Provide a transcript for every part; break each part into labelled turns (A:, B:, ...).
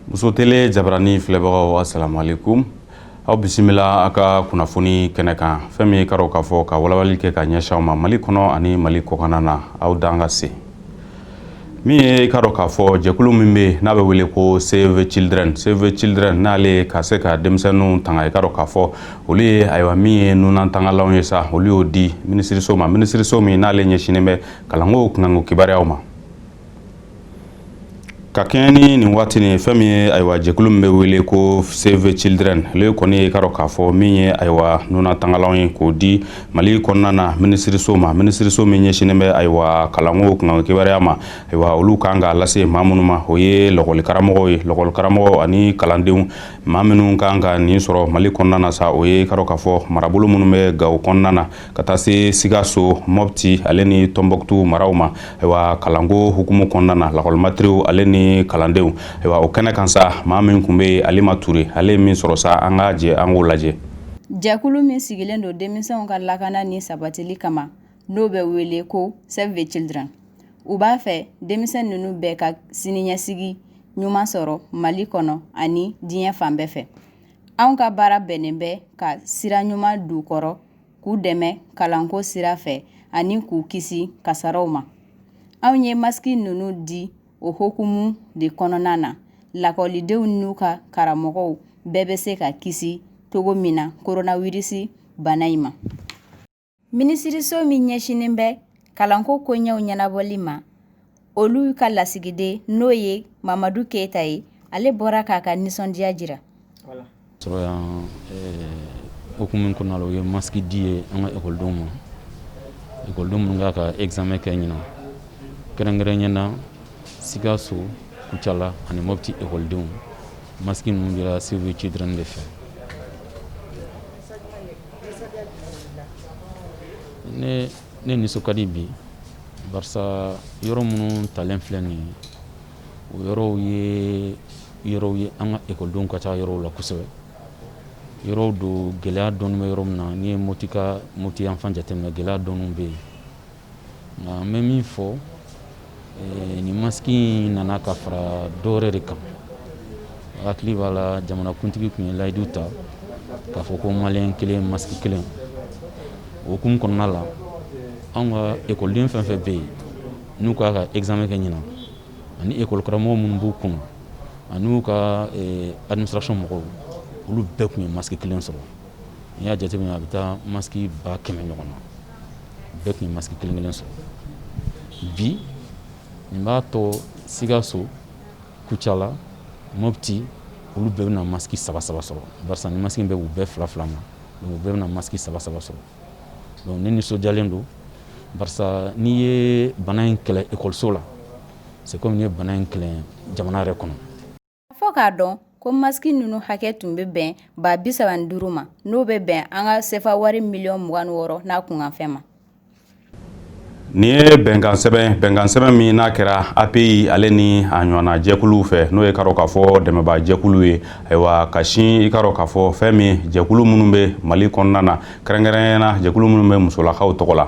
A: Muso Télé jabarani filɛbagaw, asalamualeykum. Aw bisimila a ka kunnafoni kɛnɛ kan. Fɛn min ye karɔ k'a fɔ ka walawali kɛ ka ɲɛsin aw ma Mali kɔnɔ ani Mali kɔkanna na, aw dan ka se. Min ye i ka dɔn k'a fɔ jɛkulu min bɛ yen n'a bɛ wele ko Save Children, Save Children, n'ale ka se ka denmisɛnninw tanga, i ka dɔn k'a fɔ olu ye, ayiwa, min ye nunantangalanw ye sa, olu y'o di minisiriso ma, minisiriso min n'ale ɲɛsinnen bɛ kalanko kunkanko kibaruyaw ma. Ka kɛɲɛ ni nin waati nin, fɛn min ye, ayiwa, jɛkulu min bɛ wele ko Save Children, ale kɔni ye ka dɔn k'a fɔ min ye, ayiwa, nunantangalanw ye k'o di Mali kɔnɔna na minisiriso ma, minisiriso min ɲɛsinnen bɛ, ayiwa, kalanko kunkanko kibaruya ma. Ayiwa, olu kan k'a lase maa minnu ma, o ye lɔkɔlikaramɔgɔw ye, lɔkɔlikaramɔgɔw ani kalandenw. Maa minnu kan ka nin sɔrɔ Mali kɔnɔna na sa, o ye ka dɔn k'a fɔ marabolo minnu bɛ Gawo kɔnɔna na, ka taa se Sikaso, Mɔpti ale ni Tɔnbɔkutu maraw ma. Ayiwa, kalanko hukumu kɔnɔna na, lakɔlimatiriw ale ni kalandenw. Ayiwa, o kɛnɛ kan sa, maa min tun bɛ yen, Alima Ture, ale ye min sɔrɔ sa, an ka jɛ an k'o lajɛ.
B: Jɛkulu min sigilen don denmisɛnw ka lakana ni sabatili kama, n'o bɛ wele ko Save the Children, u b'a fɛ denmisɛn ninnu bɛɛ ka siniɲɛsigi ɲuman sɔrɔ Mali kɔnɔ ani diɲɛ fan bɛɛ fɛ. Anw ka baara bɛnnen bɛ ka sira ɲuman d'u kɔrɔ, k'u dɛmɛ kalanko sira fɛ ani k'u kisi kasaraw ma. Anw ye masiki ninnu di o hukumu de kɔnɔna na, lakɔlidenw n'u ka karamɔgɔw bɛɛ bɛ se ka kisi cogo min na koronawirisi bana in ma. Minisiriso min ɲɛsinnen bɛ kalanko koɲɛw ɲɛnabɔli ma, olu ka lasigiden, n'o ye Mamadu Keyita ye, ale bɔra k'a ka nisɔndiya jira.
C: Sɔrɔ yan hukumu kɔnɔna la, o ye masque di ye an ka ekɔlidenw ma, ekɔlidenw minnu ka ka examen kɛ ɲinan, kɛrɛnkɛrɛnya na Sikaso, Kucala ani Mopti ekɔlidenw. Masque ninnu dira Save Children de fɛ. Ne nisɔn ka di bi, barisa yɔrɔ minnu talen filɛ nin ye, o yɔrɔw ye yɔrɔw ye an ka ekɔlidenw ka ca yɔrɔw la kosɛbɛ. Yɔrɔw don gɛlɛya dɔɔni bɛ yɔrɔ min na. N'i ye Moti ka Moti yanfan jateminɛ, gɛlɛya dɔɔni bɛ yen. Nka n bɛ min fɔ, nin masque in nana ka fara dɔwɛrɛ de kan. Hakili b'a la, jamanakuntigi tun ye layidu ta k'a fɔ ko Maliyɛn kelen, masque kelen. O hukumu kɔnɔna la, anw ka ekɔliden fɛn fɛn bɛ yen n'u k'a ka examen kɛ ɲinan, ani ekɔli karamɔgɔ minnu b'u kunna, ani ka administration mɔgɔw, olu bɛɛ tun ye masque kelen sɔrɔ. N'i y'a jateminɛ, a bɛ taa masque 100 000 ɲɔgɔn na. Bɛɛ tun ye masque kelen kelen sɔrɔ. Bi nin b'a to Sikaso, Kucala, Mopti, olu bɛɛ bɛna masque saba saba sɔrɔ, barisa ni masque bɛ u bɛɛ fila fila ma, donc u bɛɛ bɛna masque saba saba sɔrɔ. Donc ne nisɔndiyalen don, barisa n'i ye bana in kɛlɛ ekɔliso la, c'est comme n'i ye bana in kɛlɛ jamana yɛrɛ kɔnɔ.
B: Fɔ k'a dɔn ko masque ninnu hakɛ tun bɛ bɛn 35 000 ma, n'o bɛ bɛn an ka sefa wari miliyɔn 26 n'a kunkanfɛn ma.
A: Nin ye bɛnkan sɛbɛn, bɛnkan sɛbɛn min n'a kɛra API ale ni a ɲɔgɔnna jɛkuluw fɛ, n'o ye ka dɔn k'a fɔ dɛmɛba jɛkulu ye. Ayiwa, ka sin i ka dɔn k'a fɔ fɛn min jɛkulu minnu bɛ Mali kɔnɔna na, kɛrɛnkɛrɛnnenya na jɛkulu minnu bɛ musolakaw tɔgɔ la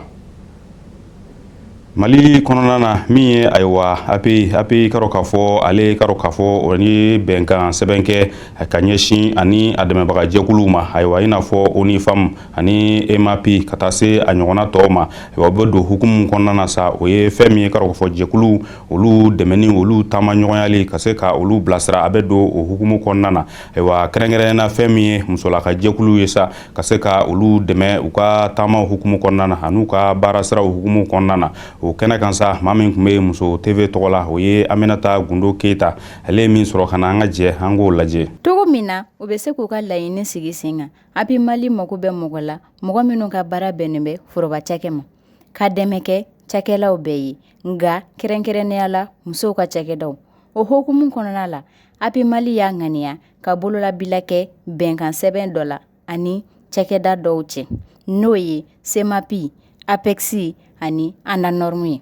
A: Mali kɔnɔna na, min ye, ayiwa, API, API ka dɔn k'a fɔ ale ka dɔn k'a fɔ o ni bɛnkan sɛbɛn kɛ ka ɲɛsin ani a dɛmɛbaga jɛkuluw ma. Ayiwa, i n'a fɔ ONU Femmes ani EMAPI, ka taa se a ɲɔgɔnna tɔw ma. Ayiwa, o bɛ don hukumu kɔnɔna na sa, o ye fɛn min ye ka dɔn k'a fɔ jɛkulu olu dɛmɛni, olu taama ɲɔgɔnyali, ka se ka olu bilasira, a bɛ don o hukumu kɔnɔna na. Ayiwa, kɛrɛnkɛrɛnnenya na, fɛn min ye musolaka jɛkulu ye sa, ka se ka olu dɛmɛ u ka taamaw hukumu kɔnɔna na an'u ka baara siraw hukumu kɔnɔna na. O kɛnɛ kan sa, maa min tun bɛ Muso TV tɔgɔ la, o ye Aminata Gundo Keyita. Ale ye min sɔrɔ ka na, an ka jɛ an k'o lajɛ.
B: Cogo min na u bɛ se k'u ka laɲini sigi sen kan, API Mali mago bɛ mɔgɔ la, mɔgɔ minnu ka baara bɛnnen bɛ foroba cakɛ ma, ka dɛmɛ kɛ cakɛlaw bɛɛ ye, nka kɛrɛnkɛrɛnnenya la musow ka cakɛdaw. O hukumu kɔnɔna la, API Mali y'a ŋaniya ka bololabila kɛ bɛnkan sɛbɛn dɔ la ani cakɛda dɔw cɛ, n'o ye SEMAPI, APEXI ani ANANORM ye.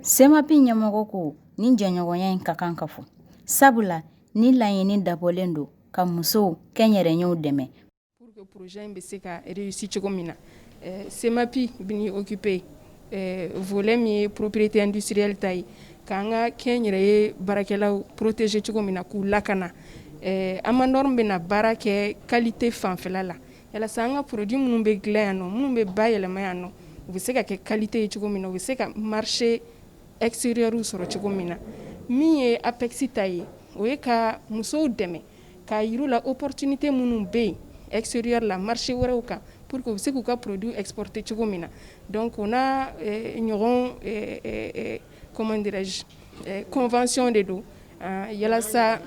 B: SEMAPI ɲɛmɔgɔ ko nin jɛɲɔgɔnya in ka kan ka fɔ, sabula ni laɲini dabɔlen don ka musow kɛnyɛrɛyew dɛmɛ.
D: Pour que projet in bɛ se ka réussir cogo min na, SEMAPI bɛ occuper volet min ye propriété industrielle ta ye. K'an ka kɛnyɛrɛye baarakɛlaw protéger cogo min na, k'u lakana. Amanor bɛna baara kɛ qualité fanfɛla la, walasa an ka produit minnu bɛ dilan yan nɔ, minnu bɛ bayɛlɛma yan nɔ, u bɛ se ka kɛ qualité ye cogo min na, u bɛ se ka marché extérieur sɔrɔ cogo min na. Min ye APEX ta ye, o ye ka musow dɛmɛ k'a yir'u la opportunité minnu bɛ yen extérieur la, marché wɛrɛw kan, pour que u bɛ se k'u ka produit exporter cogo min na. Donc o n'a ɲɔgɔn, comment dirais-je, convention de don, yalasa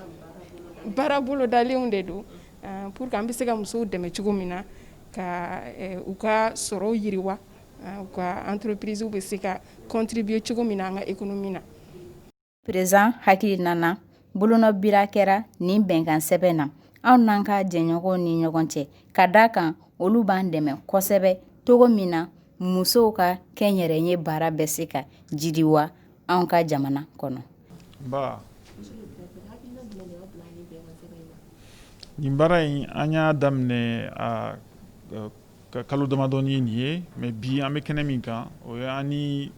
D: baara bolodalenw de don pour que an bɛ se ka musow dɛmɛ cogo min na ka u ka sɔrɔw yiriwa, u ka entreprise bɛ se ka contribuer cogo min na an ka économie na.
B: Président hakili nana bolonɔbila kɛra nin bɛnkan sɛbɛn na anw n'an ka jɛɲɔgɔnw ni ɲɔgɔn cɛ, ka da kan olu b'an dɛmɛ kosɛbɛ cogo min na musow ka kɛnyɛrɛye baara bɛ se ka jiriwa anw ka jamana kɔnɔ.
E: Ba nin baara in, an y'a daminɛ a kalo damadɔni ye nin ye, mais bi an bɛ kɛnɛ min kan, o ye an ni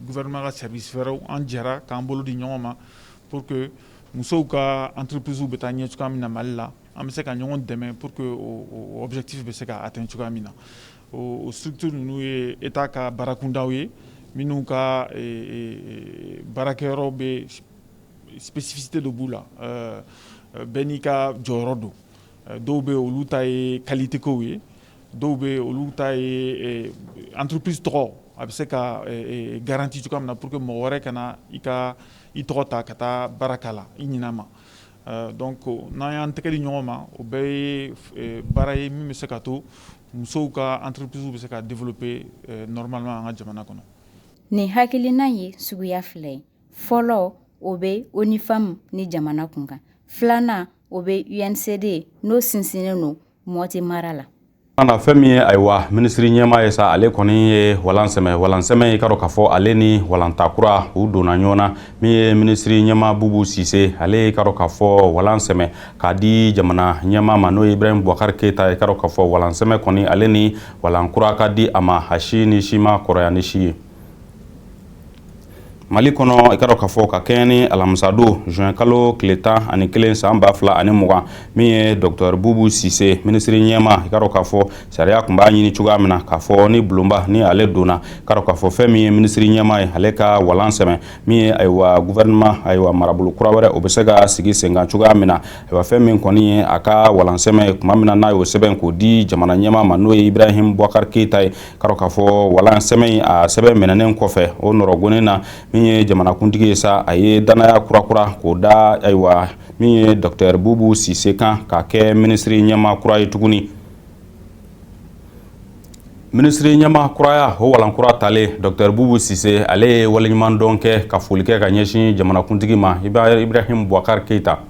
E: gouvernement ka service wɛrɛw, an jɛra k'an bolo di ɲɔgɔn ma pour que musow ka entreprise bɛ taa ɲɛ cogoya min na Mali la, an bɛ se ka ɲɔgɔn dɛmɛ pour que o objectif bɛ se ka atteindre cogoya min na. O structure ninnu ye État ka baarakundaw ye, minnu ka baarakɛyɔrɔ bɛ, spécificité dɔ b'u la, bɛɛ n'i ka jɔyɔrɔ don. Dɔw bɛ, olu ta ye qualité kow ye, dɔw bɛ, olu ta ye entreprise tɔgɔ a bɛ se ka garantie cogoya min na pour que mɔgɔ wɛrɛ kana i ka i tɔgɔ ta ka taa baara k'a la i ɲin'a ma. Donc n'an y'an tɛgɛ di ɲɔgɔn ma, o bɛɛ ye baara ye min bɛ se ka to musow ka entreprise bɛ se ka développer normalement an ka jamana kɔnɔ.
B: Nin hakilina ye suguya fila ye. Fɔlɔ, o bɛ ONU Femmes ni jamana kun kan. Filanan, o bɛ UNCD, n'o sinsinnen don Mɔti mara la.
A: Na fɛn min ye, ayiwa, minisiri ɲɛmaa ye sa, ale kɔni ye walan sɛmɛ. Walan sɛmɛ, i ka dɔn k'a fɔ ale ni walanta kura u donna ɲɔgɔn na. Min ye minisiri ɲɛmaa Bubu Sise, ale ka dɔn k'a fɔ walan sɛmɛ k'a di jamana ɲɛmaa ma, n'o ye Ibrahim Boubacar Keita. I ka dɔn k'a fɔ walan sɛmɛ kɔni, ale ni walan kura ka di a ma, a si ni si ma kɔrɔya ni si ye. Mali kɔnɔ, i ka dɔn k'a fɔ ka kɛɲɛ ni alamisadon juin kalo tile 11 san 2020, min ye docteur Bubu Sise, minisiri ɲɛma, i ka dɔn k'a fɔ sariya tun b'a ɲini cogoya min na k'a fɔ ni bulonba ni ale donna, i ka dɔn k'a fɔ fɛn min ye minisiri ɲɛma ye, ale ka walan sɛmɛ, min ye, ayiwa, gouvernement, ayiwa, marabolo kura wɛrɛ, o bɛ se ka sigi sen kan cogoya min na. Ayiwa, fɛn min kɔni ye a ka walan sɛmɛ, tuma min na n'a y'o sɛbɛn k'o di jamana ɲɛma ma, n'o ye Ibrahim Boubacar Keita ye, ka dɔn k'a fɔ walan sɛmɛ, a sɛbɛn minɛnen kɔfɛ, o nɔrɔgonnen na, min ye jamanakuntigi ye sa, a ye danaya kurakura k'o da, ayiwa, min ye docteur Bubu Sise kan k'a kɛ minisiri ɲɛma kura ye tuguni. Minisiri ɲɛma kuraya, o walankura talen, docteur Bubu Sise, ale ye waleɲuman dɔn kɛ ka foli kɛ ka ɲɛsin jamanakuntigi ma, Ibrahim Boubacar Keita.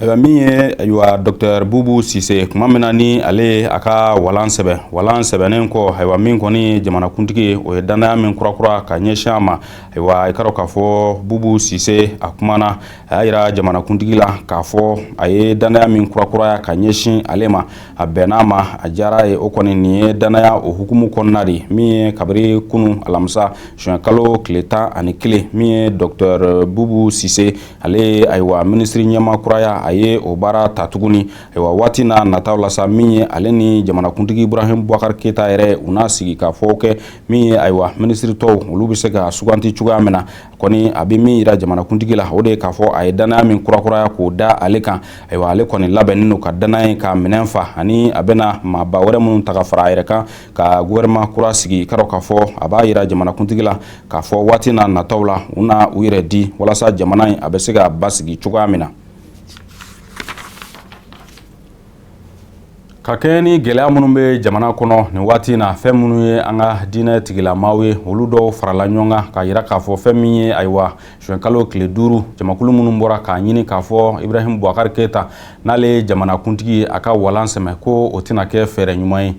A: Ayiwa, min ye, ayiwa, docteur Bubu Sise, tuma min na ni ale ye a ka walan sɛbɛn, walan sɛbɛnnen kɔ, ayiwa, min kɔni ye jamanakuntigi ye, o ye danaya min kurakura ka ɲɛsin a ma. Ayiwa, i ka dɔn k'a fɔ Bubu Sise, a kumana, a y'a yira jamanakuntigi la k'a fɔ a ye danaya min kurakuraya ka ɲɛsin ale ma, a bɛnn'a ma, a diyara ye. O kɔni, nin ye danaya o hukumu kɔnɔna de min ye kabiri kunu alamisa juin kalo tile 11, min ye docteur Bubu Sise, ale ye, ayiwa, minisiri ɲɛma kuraya, a ye o baara ta tuguni. Ayiwa, waati n'a nataw la sa, min ye ale ni jamanakuntigi Ibrahim Boubacar Keita yɛrɛ, u n'a sigi ka fɔ kɛ, min ye, ayiwa, minisiri tɔw, olu bɛ se ka suganti cogoya min na kɔni. A bɛ min yira jamanakuntigi la, o de ye k'a fɔ a ye danaya min kurakuraya k'o da ale kan, ayiwa, ale kɔni labɛnnen don ka danaya in ka minɛn fa, ani a bɛna maaba wɛrɛ minnu ta ka fara a yɛrɛ kan ka gouvernement kura sigi. Ka dɔn k'a fɔ a b'a yira jamanakuntigi la k'a fɔ waati n'a nataw la, u na u yɛrɛ di walasa jamana in a bɛ se ka basigi cogoya min na. Ka kɛɲɛ ni gɛlɛya minnu bɛ jamana kɔnɔ nin waati in na, fɛn minnu ye an ka diinɛ tigilamaw ye, olu dɔw farala ɲɔgɔn kan k'a yira k'a fɔ fɛn min ye, ayiwa, juin kalo tile 5, jamakulu minnu bɔra k'a ɲini k'a fɔ Ibrahim Boubacar Keita, n'ale ye jamanakuntigi ye, a ka walan sɛmɛ, ko o tɛna kɛ fɛɛrɛ ɲuman ye.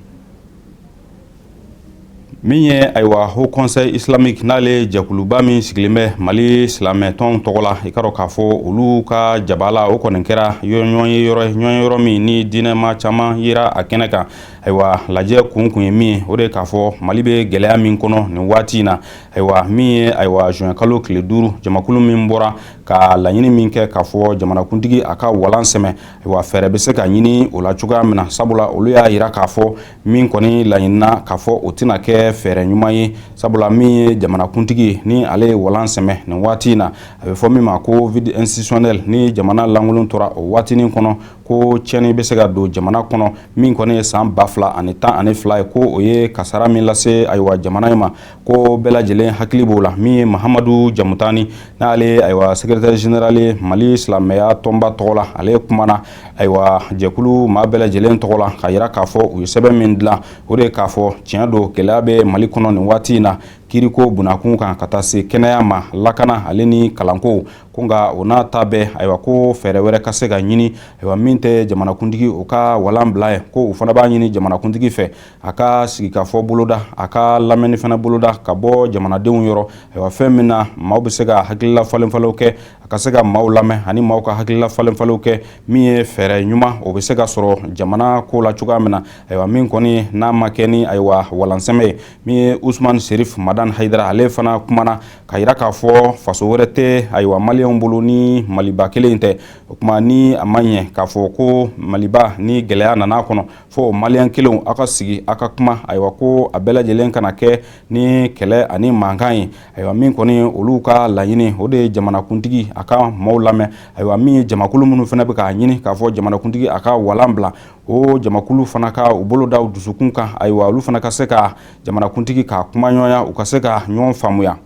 A: Min ye, ayiwa, Haut Conseil islamique, n'ale ye jɛkuluba min sigilen bɛ Mali silamɛtɔnw tɔgɔ la, i ka dɔn k'a fɔ olu ka jabala, o kɔni kɛra ɲɔgɔn ye yɔrɔ min ni diinɛma caman yera a kɛnɛ kan. Ayiwa, lajɛ kun kun ye min ye, o de ye k'a fɔ Mali bɛ gɛlɛya min kɔnɔ nin waati in na. Ayiwa, min ye, ayiwa, juin kalo tile 5, jamakulu min bɔra ka laɲini min kɛ k'a fɔ jamanakuntigi a ka walan sɛmɛ, ayiwa, fɛɛrɛ bɛ se ka ɲini o la cogoya min na, sabula olu y'a yira k'a fɔ min kɔni laɲinina k'a fɔ o tɛna kɛ fɛɛrɛ ɲuman ye, sabula min ye jamanakuntigi ni ale ye walan sɛmɛ nin waati in na, a bɛ fɔ min ma ko vide institutionnel, ni jamana lankolon tora o waatinin kɔnɔ, ko tiɲɛni bɛ se ka don jamana kɔnɔ. Min kɔni ye san 2012 ye, ko o ye kasara min lase, ayiwa, jamana in ma, ko bɛɛ lajɛlen hakili b'o la. Min ye Mahamadu Jamutani, n'ale, ayiwa, secrétaire général ye Mali silamɛya tɔnba tɔgɔ la, ale kumana, ayiwa, jɛkulu maa bɛɛ lajɛlen tɔgɔ la, ka yira k'a fɔ u ye sɛbɛn min dilan, o de ye k'a fɔ tiɲɛ don, gɛlɛya bɛ Mali kɔnɔ nin waati in na, kiriko bunakun kan, ka taa se kɛnɛya ma, lakana ale ni kalanko ko. Nka o n'a ta bɛɛ, ayiwa, ko fɛɛrɛ wɛrɛ ka se ka ɲini, ayiwa, min tɛ jamanakuntigi o ka walan bila ye. Ko u fana b'a ɲini jamanakuntigi fɛ a ka sigikafɔ boloda, a ka lamɛnni fana boloda ka bɔ jamanadenw yɔrɔ, ayiwa, fɛn min na maaw bɛ se ka hakilila falenfalenw kɛ, a ka se ka maaw lamɛn ani maaw ka hakilila falenfalenw kɛ, min ye fɛɛrɛ ɲuman o bɛ se ka sɔrɔ jamana ko la cogoya min na. Ayiwa, min kɔni n'a ma kɛ ni, ayiwa, walansɛmɛ ye. Min ye Usman Serif Madan Hayidara, ale fana kumana ka yira k'a fɔ faso wɛrɛ tɛ, ayiwa, maliyɛnw bolo ni Maliba kelen tɛ. O tuma ni a ma ɲɛ k'a fɔ ko Maliba ni gɛlɛya nana kɔnɔ, fo maliyɛn kelenw aw ka sigi aw ka kuma, ayiwa, ko a bɛɛ lajɛlen kana kɛ ni kɛlɛ ani mankan ye. Ayiwa, min kɔni olu ka laɲini, o de ye jamanakuntigi a ka maaw lamɛn. Ayiwa, min ye jamakulu minnu fana bɛ k'a ɲini k'a fɔ jamanakuntigi a ka walan bila, o jamakulu fana ka u bolo da u dusukun kan, ayiwa, olu fana ka se ka jamanakuntigi ka kumaɲɔgɔnya, u ka se ka ɲɔgɔn faamuya.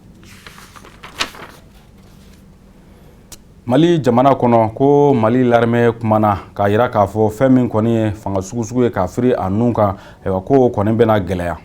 A: Mali jamana kɔnɔ, ko Mali l'armée kumana k'a yira k'a fɔ fɛn min kɔni ye fanga sugusugu ye k'a firi a nun kan, ayiwa, ko kɔni bɛna gɛlɛya.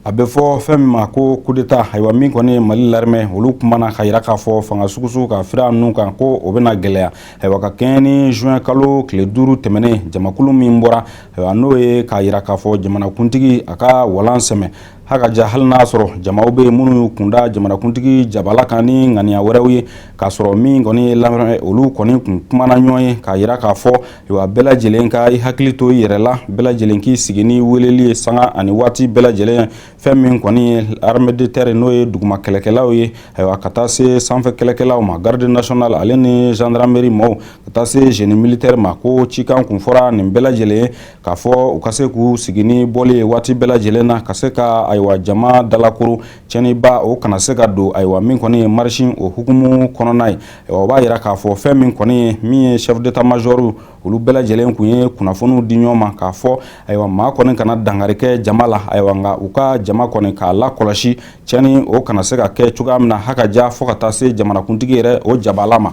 A: A bɛ fɔ fɛn min ma ko coup d'état. Ayiwa, min kɔni ye Mali l'armée, olu kumana ka yira k'a fɔ fanga sugusugu ka firi a nun kan, ko o bɛna gɛlɛya. Ayiwa, ka kɛɲɛ ni juin kalo tile 5 tɛmɛnen, jamakulu min bɔra, ayiwa, n'o ye k'a yira k'a fɔ jamanakuntigi a ka walan sɛmɛ haka ja, hali n'a sɔrɔ jamaw bɛ yen minnu y'u kunda jamanakuntigi jabala kan ni ŋaniya wɛrɛw ye, k'a sɔrɔ min kɔni ye l'armée, olu kɔni kun kumana ɲɔgɔn ye k'a yira k'a fɔ, ayiwa, bɛɛ lajɛlen ka i hakili to i yɛrɛ la, bɛɛ lajɛlen k'i sigi ni weleli ye sanga ani waati bɛɛ lajɛlen. Fɛn min kɔni ye armée de terre, n'o ye duguma kɛlɛkɛlaw ye, ayiwa, ka taa se sanfɛ kɛlɛkɛlaw ma, garde nationale ale ni gendarmerie maaw, ka taa se génie militaire ma, ko cikan kun fɔra nin bɛɛ lajɛlen ye k'a fɔ u ka se k'u sigi ni bɔli ye waati bɛɛ lajɛlen na, ka se ka, ayiwa, jama dalakoro, tiɲɛniba o kana se ka don. Ayiwa, min kɔni ye marche o hukumu kɔnɔna ye, ayiwa, o b'a yira k'a fɔ fɛn min kɔni ye min ye chef d'état major, olu bɛɛ lajɛlen kun ye kunnafoniw di ɲɔgɔn ma k'a fɔ, ayiwa, maa kɔni kana dankari kɛ jama la, ayiwa, nka u ka jama kɔni k'a lakɔlɔsi, tiɲɛni o kana se ka kɛ cogoya min na haka ja, fo ka taa se jamanakuntigi yɛrɛ o jabala ma.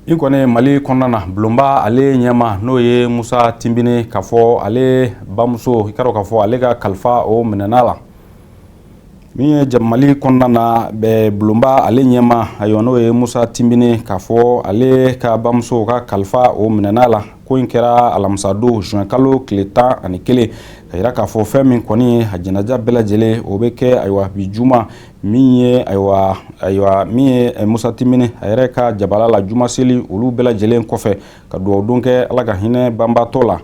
A: I kɔni Mali kɔnɔna na, bulonba ale ɲɛma, n'o ye Musa Tinbine, k'a fɔ ale bamuso, i ka dɔn k'a fɔ ale ka kalifa o minɛna la. Min ye Mali kɔnɔna na bɛ, bulonba ale ɲɛma, ayiwa, n'o ye Musa Tinbine, k'a fɔ ale ka bamuso ka kalifa o minɛna la. Ko in kɛra alamisadon juin kalo tile 11, ka yira k'a fɔ fɛn min kɔni ye a jɛnaja bɛɛ lajɛlen o bɛ kɛ, ayiwa, bi juma, min ye, ayiwa, min ye Musa Tinbine a yɛrɛ ka jabala la, juma seli olu bɛɛ lajɛlen kɔfɛ, ka dugawu don kɛ Ala ka hinɛ banbaatɔ la.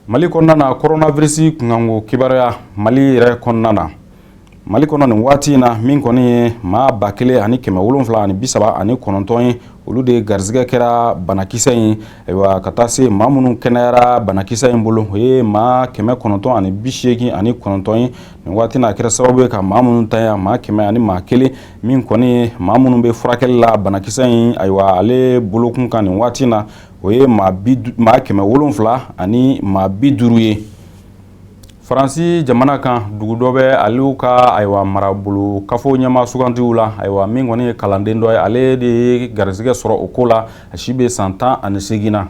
A: Mali kɔnɔna na, coronavirus kunkanko kibaruya Mali yɛrɛ kɔnɔna na, Mali kɔnɔ nin waati in na, min kɔni ye maa 1739 ye, olu de garisɛgɛ kɛra banakisɛ in. Ayiwa, ka taa se maa minnu kɛnɛyara banakisɛ in bolo, o ye maa 989 ye nin waati n'a kɛra sababu ye ka maa minnu tanya, maa 101. Min kɔni ye maa minnu bɛ furakɛli la banakisɛ in, ayiwa, ale bolokun kan nin waati na, o ye maa 750 ye. Faransi jamana kan, dugu dɔ bɛ ale ka, ayiwa, marabolo kafo ɲɛma sugantiw la. Ayiwa, min kɔni ye kalanden dɔ ye, ale de ye garisɛgɛ sɔrɔ o ko la, a si bɛ san 18 na.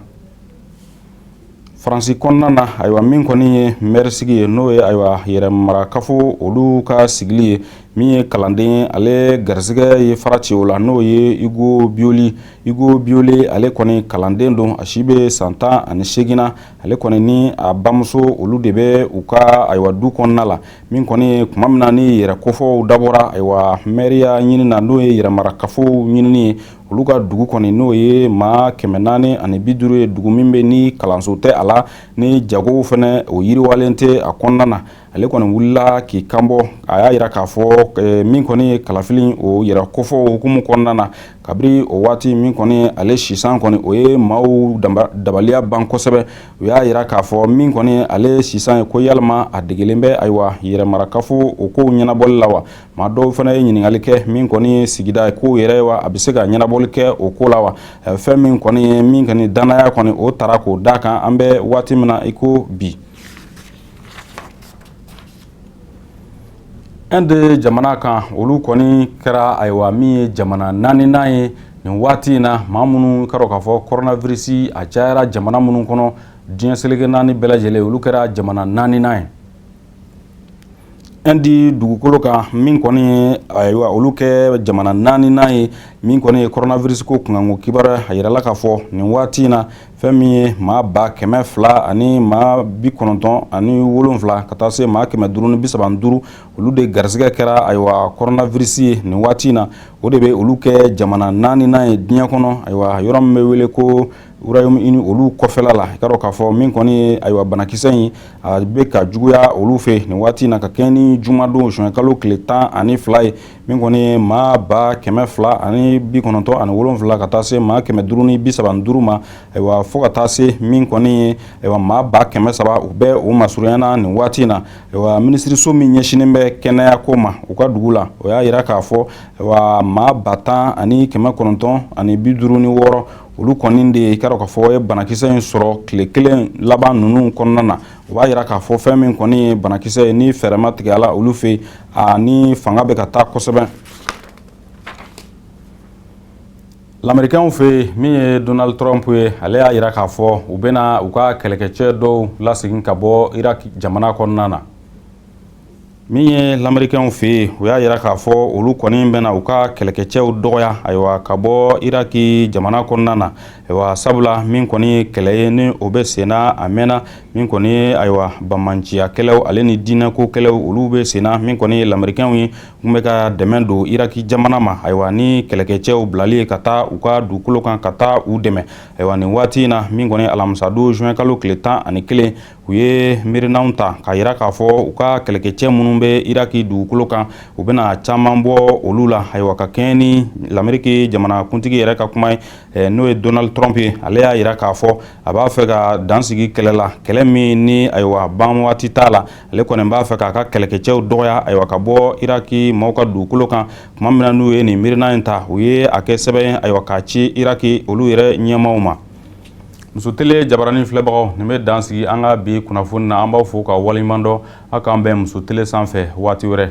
A: Faransi kɔnɔna na, ayiwa, min kɔni ye maire sigi ye, n'o ye, ayiwa, yɛrɛ marakafo olu ka sigili ye, Min ye kalanden ye, ale garisɛgɛ ye fara ci o la, n'o ye Hugo Bioli. Hugo Bioli, ale kɔni kalanden don, a si bɛ san 18 na. Ale kɔni ni a bamuso, olu de bɛ u ka ayiwa du kɔnɔna la. Min kɔni tuma min na ni yɛrɛ kofɔw dabɔra, ayiwa, mɛriya ɲini na, n'o ye yɛrɛmarakafow ɲinini ye, olu ka dugu kɔni, n'o ye maa 450 ye, dugu min bɛ ni kalanso tɛ a la, ni jagow fana o yiriwalen tɛ a kɔnɔna na, ale kɔni wulila k'i kanbɔ. A y'a jira k'a fɔ min kɔni ye kalafili o yɛrɛ kofɔ hukumu kɔnɔna na, kabiri o waati min kɔni ale sisan kɔni, o ye maaw dabaliya ban kosɛbɛ. U y'a jira k'a fɔ min kɔni ale sisan ye, ko yalima a degelen bɛ ayiwa yɛrɛmarakafo o kow ɲɛnabɔli la wa? Maa dɔw fana ye ɲininkali kɛ, min kɔni ye sigida kow yɛrɛ ye wa, a bɛ se ka ɲɛnabɔli kɛ o ko la wa? Fɛn min kɔni ye min kɔni danaya kɔni o tara k'o d'a kan, an bɛ waati min na i ko bi. Inde jamana kan, olu kɔni kɛra ayiwa min ye jamana naaninan ye nin waati in na, maa minnu k'a dɔn k'a fɔ coronavirus a cayara jamana minnu kɔnɔ diɲɛ seleke naani bɛɛ lajɛlen, olu kɛra jamana naaninan ye. Inde dugukolo kan, min kɔni ye ayiwa olu kɛ jamana naaninan ye, min kɔni ye coronavirus ko kunkanko kibaruya, a yirala k'a fɔ nin waati in na, fɛn min ye maa 200 ani maa 97 ka taa se maa 535, olu de garisɛgɛ kɛra ayiwa coronavirus ye nin waati in na. O de bɛ olu kɛ jamana naaninan ye diɲɛ kɔnɔ, ayiwa yɔrɔ min bɛ wele ko Royaume-Uni, olu kɔfɛla la. I k'a dɔn k'a fɔ min kɔni ye ayiwa banakisɛ in, a bɛ ka juguya olu fɛ nin waati in na, ka kɛɲɛ ni jumadon zuwɛn kalo tile 12 ye, min kɔni ye maa 297 ka taa se maa 535 ma, ayiwa fo ka taa se min kɔni ye ayiwa maa 300, u bɛ o masurunyana nin waati in na. Ayiwa, minisiriso min ɲɛsinnen bɛ kɛnɛya ko ma u ka dugu la, o y'a yira k'a fɔ ayiwa maa 10,956, olu kɔni de i k'a dɔn k'a fɔ ye banakisɛ in sɔrɔ tile kelen laban ninnu kɔnɔna na. O b'a yira k'a fɔ fɛn min kɔni ye banakisɛ ye, ni fɛɛrɛ ma tigɛ a la olu fɛ, a ni fanga bɛ ka taa kosɛbɛ. Lamerikɛnw fɛ yen, min ye Donald Trump ye, ale y'a yira k'a fɔ u bɛna u ka kɛlɛkɛcɛ dɔw lasegin ka bɔ Irak jamana kɔnɔna na. Min ye lamerikɛnw fɛ yen, u y'a yira k'a fɔ olu kɔni bɛna u ka kɛlɛkɛcɛw dɔgɔya ayiwa ka bɔ Iraki jamana kɔnɔna na, ayiwa sabula min kɔni ye kɛlɛ ye ni o bɛ senna a mɛnna, min kɔni ye ayiwa banbaanciya kɛlɛw ale ni diinɛko kɛlɛw, olu bɛ senna. Min kɔni ye lamerikɛnw ye, tun bɛ ka dɛmɛ don Iraki jamana ma, ayiwa ni kɛlɛkɛcɛw bilali ye ka taa u ka dugukolo kan ka taa u dɛmɛ. Ayiwa, nin waati in na, min kɔni alamisadon juin kalo tile 11, u ye miirinaw ta k'a yira k'a fɔ u ka kɛlɛkɛcɛ minnu bɛ Iraki dugukolo kan, u bɛna caman bɔ olu la, ayiwa ka kɛɲɛ ni Lameriki jamanakuntigi yɛrɛ ka kuma ye, n'o ye Donald Trump ye. Ale y'a yira k'a fɔ a b'a fɛ ka dansigi kɛlɛ la, kɛlɛ min ni ayiwa ban waati t'a la. Ale kɔni b'a fɛ k'a ka kɛlɛkɛcɛw dɔgɔya ayiwa ka bɔ Iraki maaw ka dugukolo kan. Tuma min na n'u ye nin miirina in ta, u ye a kɛ sɛbɛn ye ayiwa k'a ci Iraki olu yɛrɛ ɲɛmaaw ma. Muso tele jabaranin filɛbagaw, nin bɛ dan sigi an ka bi kunnafoni na. An b'aw fo ka waleɲuman dɔn. Aw k'an bɛn Muso tele sanfɛ waati wɛrɛ.